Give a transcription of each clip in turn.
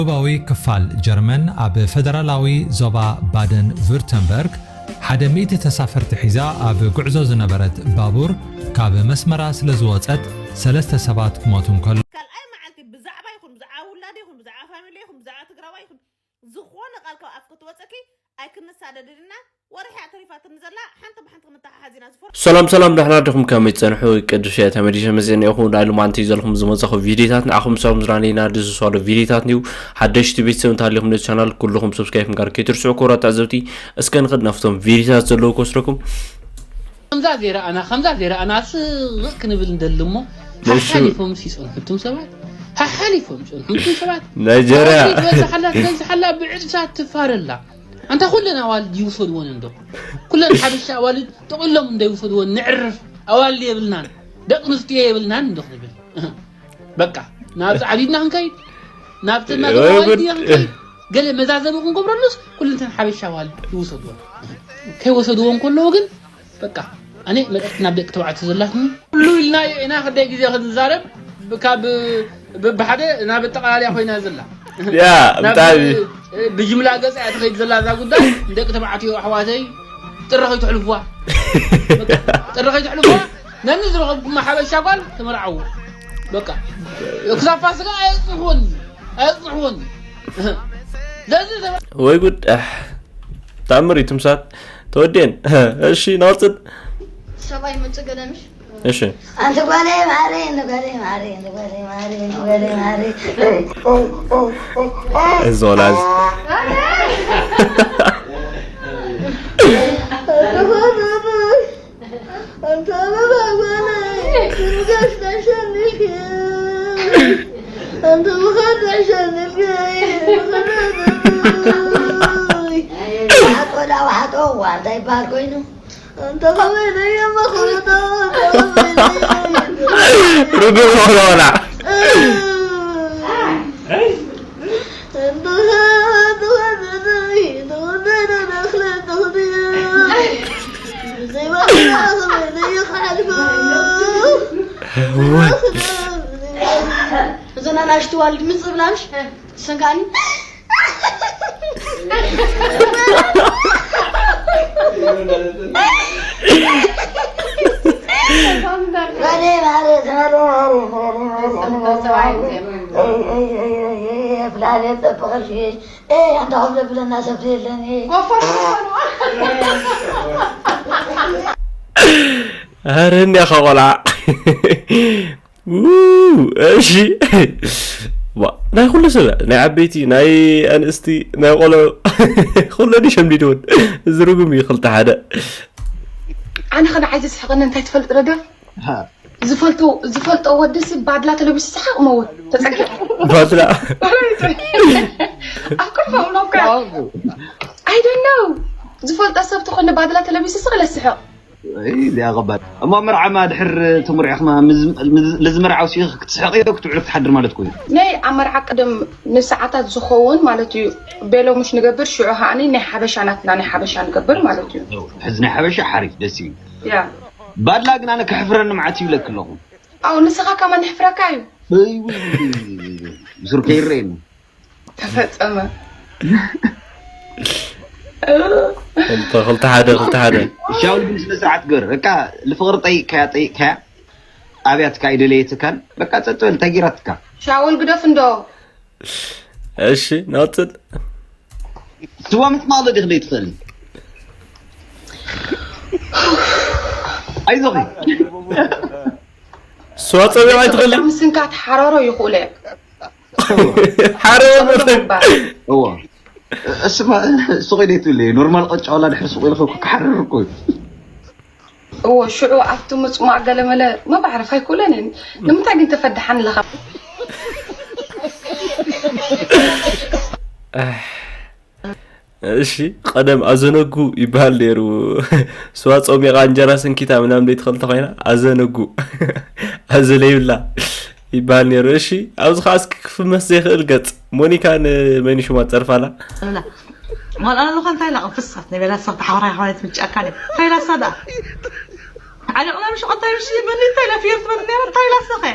ደቡባዊ ክፋል ጀርመን ኣብ ፈደራላዊ ዞባ ባደን ቪርተምበርግ ሓደ ሚእቲ ተሳፈርቲ ሒዛ ኣብ ጉዕዞ ዝነበረት ባቡር ካብ መስመራ ስለ ዝወጸት ሰለስተ ሰባት ክሞቱ እንከሎ፣ ካልኣይ መዓልቲ ብዛዕባ ይኹን ብዛዕባ ውላድ ይኹን ብዛዕባ ፋሚሊ ይኹን ብዛዕባ ትግራዋይ ይኹን ዝኾነ ቃል ካብ ኣፍ ክትወፀኪ ኣይክንሳደድን ኢና። ወርሒ ኣተሪፋትኒ ዘላ ሓንቲ ብሓንቲ ክንተሓሓዝ ኢና። ዝፈር- ሰላም ሰላም፣ ደሕና ዲኹም? ከመይ ትጸንሑ? ቅዱስ እየ ተመሊሰ መጽእ እኒኦኹ። ናይ ሎማንቲ ዘለኹም ዝመጻኹ ቪዲዮታት ንዓኹም ሰላም ዝራኒና ድስሷዶ ቪዲዮታት ኒው ሓደሽቲ ቤተሰብ እንተሃሊኹም ነቲ ቻናል ኩልኹም ሰብስክራይብ ምግባር ከይትርስዑ። ክቡራት ተዓዘብቲ፣ እስከ ንኽድ ናብቶም ቪዲዮታት ዘለዉ ክወስደኩም። ከምዛ ዘይረኣና ከምዛ ዘይረኣና ስቕ ክንብል እንደሊ እሞ እሺ። ሓሓሊፎም ሲጸንሑ እቱም ሰባት ሓሓሊፎም ጸንሑ እቱም ሰባት ናይጀርያ። ኣዋልድ በዝሓላ ትበዝሓላ ብዕጽፋ ትፋረላ። ኣንታ ኩለን ኣዋልድ ይውሰድወን እንዶ ኩለን ሓበሻ ኣዋልድ ጥቕሎም እንዶ ይውሰድወን። ንዕርፍ። ኣዋልድ የብልናን ደቂ ኣንስትዮ የብልናን እንዶ ክንብል በቃ ናብ ጻዕዲድና ክንከይድ ናብ ተናገሩ ወይ ኣዋልድ ጉድ። ክንከይድ ገለ መዛዘሚ ክንገብረሉስ ኩለንተን ሓበሻ ኣዋልድ ይውሰድወን። ከይወሰድወን ከለዉ ግን በቃ ኣነ መልእኽቲ ናብ ደቂ ተባዕትዮ ዘላትኒ ኩሉ ኢልናዮ ኢና። ክንደይ ግዜ ክንዛረብ ካብ በብሓደ ናብ ኣጠቓላልያ ኮይና ዘላ ያ ናብ ብጣዕሚ ብጅምላ ገጻ እያ ትኸይድ ዘላ እዛ ጉዳይ። ንደቂ ተባዕትዮ ኣሕዋተይ ጥሪ ከይትሕልፍዋ፣ በቃ ጥሪ ከይትሕልፍዋ። ነኒ ዝረኸብኩማ ሓበሻ ጓል ተመርዓዉ በቃ። ክሳብ ፋሲካ ኣየጽንሕወኒ ኣየጽንሕወኒ። ስለዚ ተመ- ወይ ጉድ። ኣሕ፣ ተኣምር እዩ ትምሳት ተወዴን። እሺ ናውፅድ ሰብኣይ ምንጭ ገለምሽ እሺ ኣንተ ጓለይ ማረይ፣ ኣንተ ጓለይ ማረይ፣ ኣንተ ጓለይ ማረይ፣ ኣንተ ጓለይ ማረይ። እዚ ቆልዓ እዚ ኣንተ ጓለይ፣ ኣንተ ምኻድ ተሸኒፍኪ፣ ኣንተ ምኻድ ተሸኒፍኪ። ዋሓጦ ዳ ዋሓጦ፣ ዋ፣ እንታይ ይበሃል ኮይኑ? ኣንተ ኸመይ ደየ መኽርቶ፣ ኣንተ ኸመይ ደየ ርጉም ሆነ ሆና። እዞን ኣናሽቱ ዋልድ ምን ዝብላምሽ ሰንካኒ ኣረ እንዲያ ኸቆልዓ። ው፣ እሺ። ዋ፣ ናይ ኩሉ ሰብ፣ ናይ ዓበይቲ፣ ናይ ኣንስቲ፣ ናይ ቆሎ፣ ኩለን ይሸምዲድውን። እዚ ርጉም እዩ፣ ክልተ ሓደ። ኣነ ኸ ንዓይ ዘስሕቐኒ እንታይ ትፈልጥ ረዳ? ሃ። ዝፈልጦ፣ ዝፈልጦ ወዲ ሲ ባድላ ተለቢሱ ሰሓቕ መውት ተጸጊዐ። ባድላ። ኣብ ቅድሚ ኣምላኽ። I don't know። ዝፈልጦ ሰብ ተኾነ ባድላ ተለቢሱ ስቕ ኢለ ስሕቕ። እይ፣ እዚኣ ኸባድ። እሞ መርዓማ ድሕር ተመርዒኽማ፣ ምዝ-፣ ምዝ-፣ ልዝመርዓው ሲኽ ክትስሕቕ እዮ ክትውዕል ክትሓድር ማለት ኮይኑ። ናይ ኣብ መርዓ ቅድም ንሰዓታት ዝኸውን ማለት እዩ። ቤሎ ምሽ ንገብር፣ ሽዑ ኸኣኒ ናይ ሓበሻ ናትና ናይ ሓበሻ ንገብር ማለት እዩ። ሕዚ ናይ ሓበሻ ሓሪፍ፣ ደስ እዩ። ያ። ባድላ ግን ኣነ ከሕፍረኒ መዓት ይብለክ ኣለኹ። ኣው፣ ንስኻ ከማን የሕፍረካ እዩ። እይ፣ ውይ፣ ውይ፣ ውይ፣ ውይ፣ ውይ። ብስሩ ከይረአየኒ። ተፈጸመ። እንተ ክልተ ሓደ፣ ክልተ ሓደ። ሻውል ግን ስነ ስርዓት ግበር። በቃ ልፍቕሪ ጠይቅካያ፣ ጠይቅካያ። ኣብያትካ ኣይደለየትካን። በቃ ጸጥ በል፣ እንታይ ጌራትካ? ሻውል ግደፍ እንዶ። እሺ፣ ናውፅል። ስዋ ምጥማቕ ዶ ዲኽ ዘይትኽእል? ኣይዞኺ። ስዋ ጸሚቕ ኣይትኽእሊ? ምስንካት ሓረሮ ይኽእሎ እየ። ሓረሮ ጸሎሎ ምጥማቕ። ምባል። እዎ። እስማ፣ ሱቕ ኢለ ትብለይ። ኖርማል ቐጫ ዋላ ድሕሪ ሱቕ ኢልኺ እኮ ክሓርር እኮ እዩ። እዎ፣ ሽዑ ኣብቲ ምጽማቕ ገለመለ መባዕረፍ ኣይክእሎን እየ። ንምንታይ ግን ተፈድሓኒ ኣለኻ? ኣህ። እሺ፣ ቀደም ኣዘነጉ ይበሃል ነይሩ። ስዋ ጾሚቓ እንጀራ ሰንኪታ ምናምን ደይትኸል ተኾይና፣ ኣዘነጉ። ኣዘለዩላ ይበሃል ነይሩ። እሺ፣ ኣብዚ ኸዓ እስኪ ክፍመስ ዘይክእል ገጽ። ሞኒካ ንመን እዩ ሽማ ትጸርፋላ? لا. والله لو كنت لا قفصت نبي لا صرت حوري حوري تمشي أكلي. تايلا صدا. على قلم شو قطع يمشي مني تايلا فيرت مني تايلا سخي.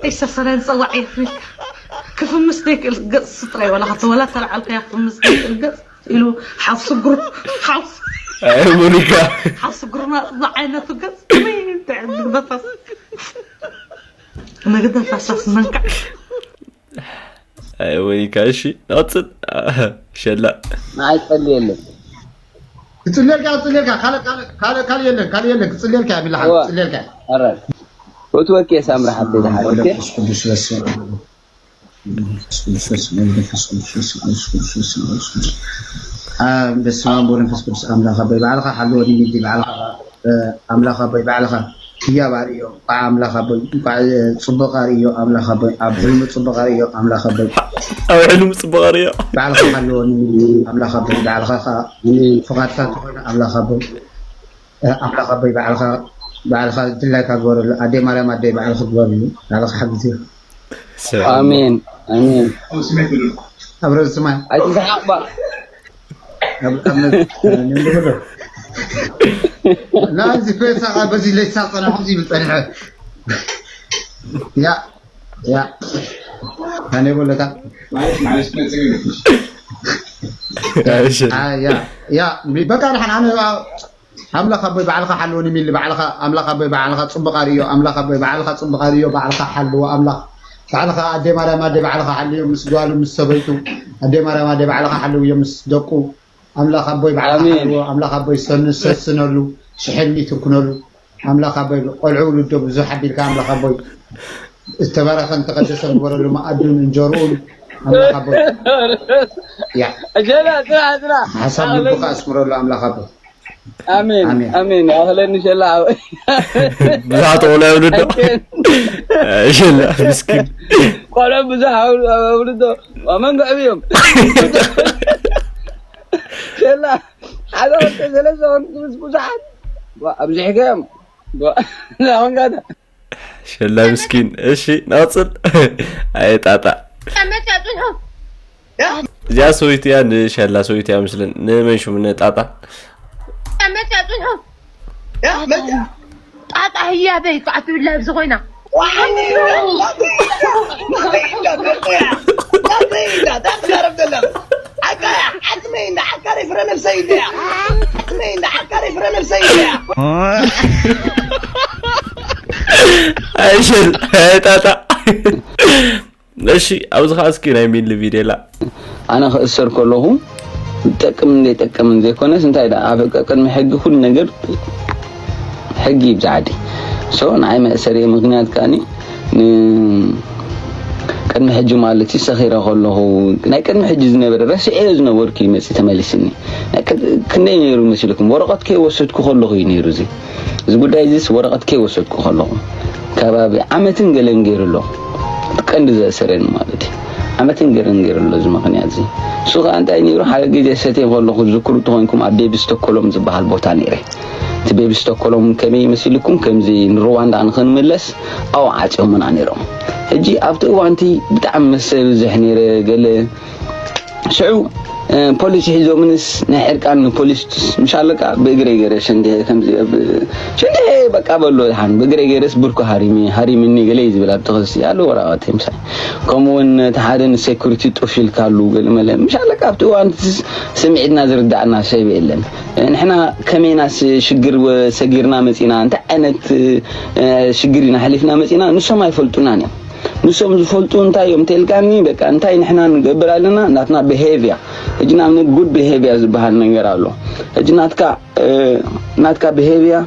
إيش سسرين سوى عيفريك. ክፍምስ ዘይክእል ገጽ ጥራይ፣ ዋላ ከተ-፣ ዋላ ተለዓልካያ ክፍምስ ዘይክእል ገጽ ኢሉ ሓፍሱ ግሩ-፣ ሓፍሱ፣ ኣይ ሞኒካ ሓፍሱ ግሩና ዝዓይነቱ ገጽ ከመይ እንታይ ንግደፋስ፣ ንግደፋሳስ መንካዕ። ኣይ ሞኒካ። እሺ ንቐጽል። ሸላ ንዓይ ጸሊ የለን። ክጽልየልካ ክጽልየልካ ካልእ ካልእ ካልእ ካልእ የለን ካልእ የለን ክጽልየልካ ቢላ እዋ። ክጽልየልካ ኣረ። ፈትወኪ እየ ሳምሪ ሓፍተይ፣ ደሓር ኦኬ። መንፈስ ቅዱስ በስመ ኣብ መንፈስ ቅዱስ በስመ ኣብ መንፈስ ቅዱስ በስመ ኣብ መንፈስ ቅዱስ በስመ ኣብ መንፈስ ቅዱስ በስመ ኣብ መንፈስ ቅዱስ ኣምላኽ ኣቦይ ባዕልኻ ሓልወኒ ሚሊ ባዕልኻ ኣምላኽ ኣቦይ ባዕልኻ ህያብ ኣርእዮ እንቋዕ ኣምላኽ ኣቦይ እንቋዕ ጽቡቕ ኣርእዮ ኣምላኽ ኣቦይ ኣብ ሕልሙ ጽቡቕ ኣርእዮ ኣምላኽ ኣቦይ ኣብ ሕልሙ ጽቡቕ ኣርእዮ። ባዕልኻ ሓልወኒ ሚሊ ኣምላኽ ኣቦይ ባዕልኻ ከዓ ፍቓድካ እንተኾይኑ ኣምላኽ ኣቦይ ኣምላኽ ኣቦይ ባዕልኻ ባዕልኻ ድላይካ ግበረሉ ኣደይ ማርያም ኣደይ ባዕልኻ ግበረሉ ባዕልኻ ሓግዝዮ። ኣሜን ኣሜን። ኣብ ረዚ ሰማይ ኣይትስሓቕ ባ። ኣብ ኣብ ነዚ ንብሎ ናዚ ፌሳ በዚ ለይሳ ጸናሑ ይብል ጸኒሐ ያ ያ ኣነ ቦለታ እሺ ያ ያ በቃ ንሓን ኣነ ኣምላኽ ኣቦይ ባዕልኻ ሓልወኒ ሚሊ ባዕልኻ ኣምላኽ ኣቦይ ባዕልኻ ጽቡቕ ኣርእዮ ኣምላኽ ኣቦይ ባዕልኻ ጽቡቕ ኣርእዮ ባዕልኻ ሓልዎ ኣምላኽ ባዕልኻ ኣደ ማርያም ኣደ ባዕልኻ ሓልዮ ምስ ጓሉ ምስ ሰበይቱ ኣደ ማርያም ኣደ ባዕልኻ ሓልውዮ ምስ ደቁ ኣምላኽ ኣቦይ ባዕልኻ ኣሜን። ሓልዎ ኣምላኽ ኣቦይ ሰኑ ሰስነሉ ሽሕል ይትርክነሉ ኣምላኽ ኣቦይ ቆልዑ ውልዶ ብዙሕ ኣቢልካ ኣምላኽ ኣቦይ ዝተባረኸን ተቐደሰን ግበረሉ መኣዱን እንጀርኡን ኣምላኽ ኣቦይ ያ ጀላ ስራሕ ስራሕ ሓሳብ ልብኻ ኣስምረሉ ኣምላኽ ኣቦይ ኣሜን ኣሜን። ኣሜን። ኣኽለኒ ሸላ ሓወይ። ብዙሓት ቆልዑ የውልዶ። ሸላ ምስኪን ቆልዑ ብዙሕ ኣውልዶ መንጎ ዕብዮም ሸላ ሓደ ክልተ ሰለስተ ኮንኩ ምስ ብዙሓት ኣብዚሕከዮም ዛኾንካታ ሸላ ምስኪን። እሺ ንቐጽል። ኣየ ጣጣ። እዚኣ ሰበይቲ እያ፣ ንሸላ ሰበይቲ እያ ምስለን። ንመን ሽሙ ንጣጣ? ጣጣ ህያበይ ከዓ ትብላ ኣብዚ ኮይና ኣይሸል ኣይጣጣ። እሺ ኣብዚ ከዓ እስኪ ናይ ሚሊ ቪድዮ ላ ኣነ ክእሰር ከለኹ ዝጠቅምን ዘይጠቅምን ዘይኮነስ እንታይ ደኣ ኣብ ቅድሚ ሕጊ ኩሉ ነገር ሕጊ ይብዛዓዲ ሶ ንዓይ መእሰሪ ምክንያት ከኣኒ ን- ቅድሚ ሕጂ ማለት እዩ ሰኺረ ከለኹ ናይ ቅድሚ ሕጂ ዝነበረ ረስዐዮ ዝነበርኩ እዩ መፂ ተመሊስኒ ናይ ቅድ- ክንደይ ነይሩ መሲልኩም ወረቐት ከይወሰድኩ ከለኹ እዩ ነይሩ እዚ እዚ ጉዳይ እዚስ ወረቐት ከይወሰድኩ ከለኹ ከባቢ ዓመትን ገለን ገይሩ ኣሎ እቲ ቀንዲ ዘእሰረኒ ማለት እዩ ዓመትን ገለን ገይሩ ኣሎ እዚ ምክንያት እዚ እሱ ከዓ እንታይ ነይሩ ሓደ ግዜ ሰትየ ከለኹ ዝክሩ ተኮይንኩም ኣብ ቤቢ ስቶኮሎም ዝበሃል ቦታ ነይረ እቲ ቤቢ ስቶኮሎም ከመይ መሲልኩም ከምዚ ንሩዋንዳ ንክንምለስ ኣብኡ ዓፅዮምና ነይሮም ሕጂ ኣብቲ እዋንቲ ብጣዕሚ መሰ ብዝሕ ነይረ ገለ ሽዑ ፖሊስ ሒዞምንስ ናይ ዕርቃን ንፖሊስ ምሻለካ ብእግረይ ገረ ሸንዲሀ ከምዚ ሸንዲሀ በቃ በሎ ድሓን ብእግረይ ገረስ ብርኩ ሃሪሚ ሃሪምኒ ገለ እዩ ዝብል ኣብቲ ክሲ ኣሎ ወረቐት ምሳይ ከምኡ እውን እቲ ሓደ ንሴኩሪቲ ጡፍ ኢልካሉ ገለ መለ ምሻለካ ኣብቲ እዋን ስምዒትና ዝርዳእና ሰብ የለን ንሕና ከመይናስ ሽግር ሰጊርና መፂና እንታይ ዓይነት ሽግር ኢና ሓሊፍና መፂና ንሶም ኣይፈልጡናን እዮም ንሶም ዝፈልጡ እንታይ እዮም ተልካኒ በቃ እንታይ ንሕና ንገብር ኣለና ናትና behavior ሕጂ ንኣብነት good behavior ዝበሃል ነገር ኣሎ ሕጂ ናትካ ናትካ behavior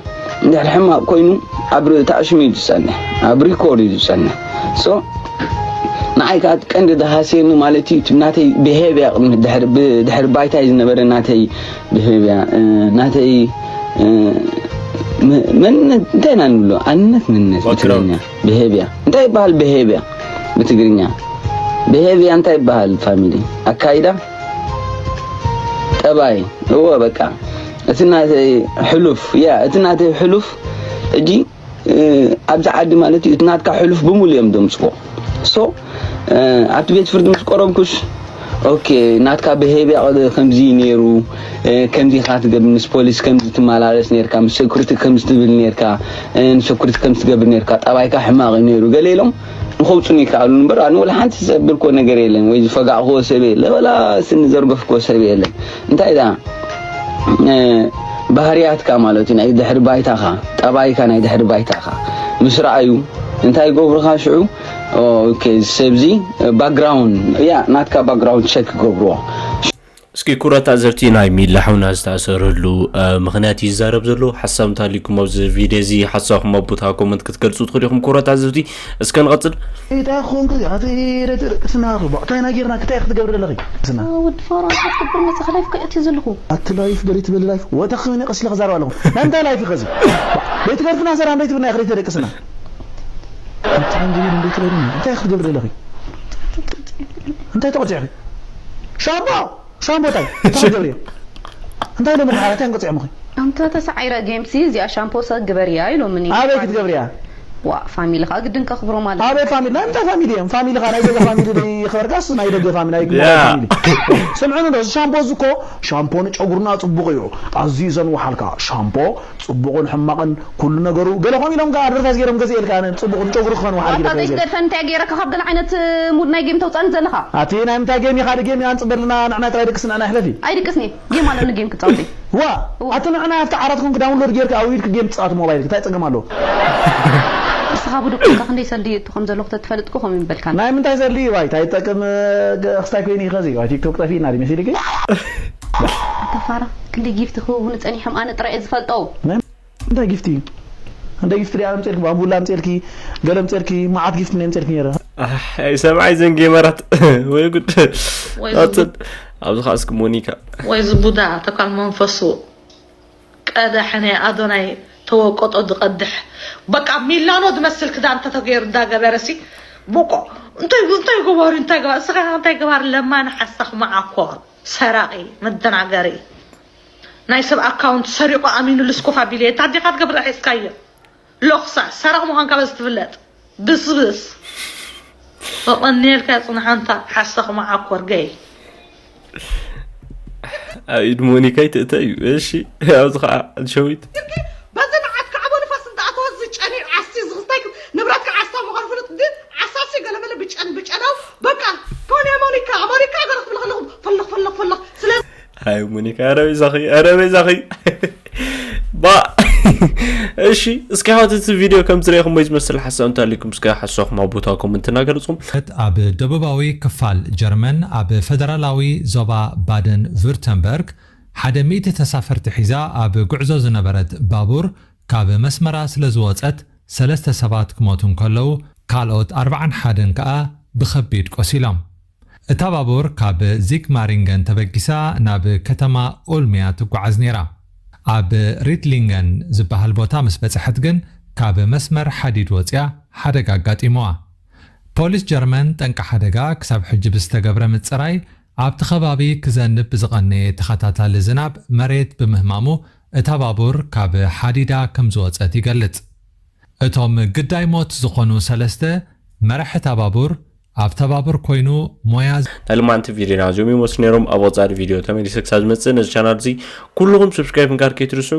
እንድሕር ሕማቕ ኮይኑ ኣብ ታዕሽም እዩ ዝፀንሕ ኣብ record እዩ ዝፀንሕ so ንዓይ ከዓ ቀንዲ ዝሃስየኒ ማለት እዩ ናተይ behavior ድሕሪ ባይታይ ዝነበረ ናተይ behavior ናተይ መንነት እንታይ ኢና ንብሎ ኣንነት መንነት ብትግርኛ behavior እንታይ ይበሃል behavior ብትግርኛ behavior እንታይ ይበሃል ፋሚሊ ኣካይዳ ጠባይ እዎ በቃ እቲ ናተይ ሕሉፍ ያ እቲ ናተይ ሕሉፍ ሕጂ ኣብዚ ዓዲ ማለት እዩ እቲ ናትካ ሕሉፍ ብምሉ እዮም ደምፅዎ so ኣብቲ ቤት ፍርዲ ምስ ቀረብኩስ ኦኬ ናትካ behavior ከምዚ ነይሩ ከምዚ ኢኻ ትገብር ምስ ፖሊስ ከምዚ ትመላለስ ነርካ ምስ security ከምዚ ትብል ነርካ ን security ከምዚ ትገብር ነርካ ጠባይካ ሕማቕ እዩ ነይሩ ገለ ኢሎም ንኸውፁን ይከኣሉ እምበር፣ ኣነ ወላ ሓንቲ ዝፀበልኮ ነገር የለን፣ ወይ ዝፈጋእክዎ ሰብ የለ፣ ወላ ስኒ ዘርገፍክዎ ሰብ የለን። እንታይ ደኣ፣ እ፣ ባህርያትካ ማለት እዩ፣ ናይ ድሕሪ ባይታኻ፣ ጠባይካ፣ ናይ ድሕሪ ባይታኻ ምስ ረኣዩ እንታይ ይገብሩኻ ሽዑ? ኦኬ፣ ሰብዚ ባክግራውንድ፣ ያ፣ ናትካ ባክግራውንድ ቸክ ይገብርዎ። እስኪ ኩረት ኣዘብቲ ናይ ሚላ ሓውና ዝተኣሰረሉ፣ እ፣ ምኽንያት ይዛረብ ዘሎ ሓሳብ እንተሃልዩኩም ኣብዚ ቪድዮ እዚ ሓሳብኩም ኣብ ቦታ ኮመንት ክትገልጹ ትኽእሉ ኢኹም። ኩረት ኣዘብቲ እስከ ንቐጽል። እንታይ ኾንክ? ኣቲ ረትር ስና ሩባ። እንታይ ናይ ጌርና ክታይ ክትገብር ዘለኺ? ስና። ወዲ ፋራ ክትገብር መጽኻ ላይፍ ከእቲ ዘለኹ። ኣቲ ላይፍ ገሪ ትብል ላይፍ። ወተኽኒ ቀስለ ክዛረብ ኣለኹ። ናይ እንታይ ላይፍ ይኸዚ? ቤት ገርፍና ሰራ እንታይ ትብልና ይኽሪ ተደቅስና? እንታይ እንግዲህ እንዴት ትበሉኝ? እንታይ ክትገብር ዘለኺ? እንታይ ተቆጭዕኺ? ሻምቦ! ሻምቦ እንታይ? እንታይ ትገብሪ? እንታይ ኢሎም ሓራ እንታይ እንቆጽዕምኺ? ኣንታ ተሳዒረ ጌምሲ እዚኣ ሻምፖ ሰብ ግበርያ ኢሎምኒ። ኣበይ ክትገብርያ? ዋ ፋሚሊ ኸኣ ግድን ከኽብሮ ማለት ኣበይ ፋሚሊ? ናይ ምንታይ ፋሚሊ እዮም? ፋሚሊ ኸኣ ናይ ገዛ ፋሚሊ ዶ ይኸበርካስ ናይ ደገ ፋሚሊ? ናይ ግንባር ያ። ፋሚሊ? ስምዑኒ ዶ፣ እዚ ሻምፖ እዚ እኮ ሻምፖ ንጨጉርና ጽቡቕ እዩ። ኣዝዩ ዘንውሓልካ ሻምፖ ጽቡቕን ሕማቕን ኩሉ ነገሩ ገለ ኾም ኢሎም ከኣ ኣድቨርታይዝ ገይሮም ገዚኤልካ ኣነ ጽቡቕ ንጨጉሩ ክኾን ወሓድ ኢለ ኣታ ገለ ገይረ። ዘይትገድፈን እንታይ ገይረካ ካብ ገለ ዓይነት ሙድ ናይ ጌም ተውጻእኒ ዘለኻ? ኣቲ ናይ ምንታይ ጌም ኢኻ? ጌም ኣንጽበልና ንሕና ጥራይ ድቅስና ናይ ሕለፊ። ኣይድቅስኒ ጌም ኣለኒ ጌም ክጻወት እየ። ዋ እዋ። ኣቲ ንሕና ኣብቲ ዓራት ኮንክ ዳውንሎድ ጌርካ ኣውሪድክ ጌም ትጻወት ሞባይልክ እንታይ ጸገም ኣለዎ? ንስኻ ብዱቅ ኢልካ ክንደይ ሰልዲ እቱ ከም ዘለኹ ተትፈልጥ እኮ ከምኡ ይበልካ። ናይ ምንታይ ሰልዲ ዋይ እንታይ ይጠቅም ክስታይ ኮይኑ ይኸዚ ዋይ ቲክቶክ ጠፊእና ድመሲልኪ? ኣታ ፋራ ክንደይ ጊፍቲ ክህቡኒ ጸኒሖም ኣነ ጥራይ እየ ዝፈልጦ። እንታይ ጊፍቲ እንታይ ጊፍቲ ሪኣ ኣምፅልኪ ባምቡላ ኣምፅልኪ ገለ ኣምፅልኪ መዓት ጊፍቲ ምን ኣምፅልኪ ነረ። ኣይ ሰብዓይ ዘን ጌመራት ወይ ጉድ። ወይ ቀፅል። ኣብዚ ከዓ እስኪ ሞኒካ። ወይ ዝቡዳ ተኳል መንፈሱ ቀደሐ ናይ ኣዶናይ ተወቀጦ ዝቐድሕ በቃ ሚላኖ ዝመስል ክዳን ተተገይሩ እንዳገበረ ሲ ብቆ እንታይ እንታይ ገባሪ እንታይ ገባሪ እስኻ እንታይ ገባሪ ለማኒ ሓሳኽ መዓኮር ሰራቒ መደናገሪ ናይ ሰብ ኣካውንት ሰሪቑ ኣሚኑ ልስኩፋ ቢልየ ታዲኻ ትገብር ሒዝካዮ ሎኽሳ ሰራቕ ምዃንካ በዚ ትፍለጥ ብስብስ ተቐንየልካ ጽንሓንታ ሓሳኽ መዓኮር ገይ ኢድ ሞኒካ ይትእተ እዩ። እሺ ኣብዚ ከዓ ኣንሸዊት በዚ መዓት ከዓቦ ንፋስ እንተኣተወ እዚ ጨኒር ዓስቲ ዝኽስታይ ንብረትካ ዓስታ ምዃኑ ፍሉጥ ግን ዓሳሲ ገለመለ ብጨን ብጨናው በቃ ቶኒ ሞኒካ ኣሞኒካ ገለ ክብል ከለኹ ፈለኽ ፈለኽ ፈለኽ ስለዚ ሃይ ሞኒካ ኧረ በይዛኺ ኧረ በይዛኺ ባ እሺ እስኪ ሓወት እቲ ቪድዮ ከም ዝረኢኹሞ ዝመስል ሓሳብ እንተሃልዩኩም እስከ ሓሳብኩም ኣብ ቦታ ኮመንት እናገለፅኩም ኣብ ደቡባዊ ክፋል ጀርመን ኣብ ፈደራላዊ ዞባ ባደን ቪርተምበርግ ሓደ ሚእቲ ተሳፈርቲ ሒዛ ኣብ ጉዕዞ ዝነበረት ባቡር ካብ መስመራ ስለ ዝወጸት ሰለስተ ሰባት ክሞቱ እንከለዉ ካልኦት ኣርብዓን ሓደን ከኣ ብኸቢድ ቆሲሎም። እታ ባቡር ካብ ዚክማሪንገን ተበጊሳ ናብ ከተማ ኡልም እያ ትጓዓዝ ነይራ። ኣብ ሪትሊንገን ዝበሃል ቦታ ምስ በጽሐት ግን ካብ መስመር ሓዲድ ወጺኣ ሓደጋ ኣጋጢምዋ። ፖሊስ ጀርመን ጠንቂ ሓደጋ ክሳብ ሕጂ ብዝተገብረ ምጽራይ ኣብቲ ከባቢ ክዘንብ ብዝቐነየ ተኸታታሊ ዝናብ መሬት ብምህማሙ እታ ባቡር ካብ ሓዲዳ ከም ዝወጸት ይገልጽ። እቶም ግዳይ ሞት ዝኾኑ ሰለስተ መራሒ እታ ባቡር ኣብታ ባቡር ኮይኑ ሞያ ናይ ልማንቲ ቪድዮና እዚኦም ይመስሉ ነይሮም ኣብ ቀፃሊ ቪድዮ ተመሊሰ ክሳብ ዝመፅእ ነዚ ቻናል እዚ ኩልኹም ሰብስክራይብ ምግባር ከይትርስዑ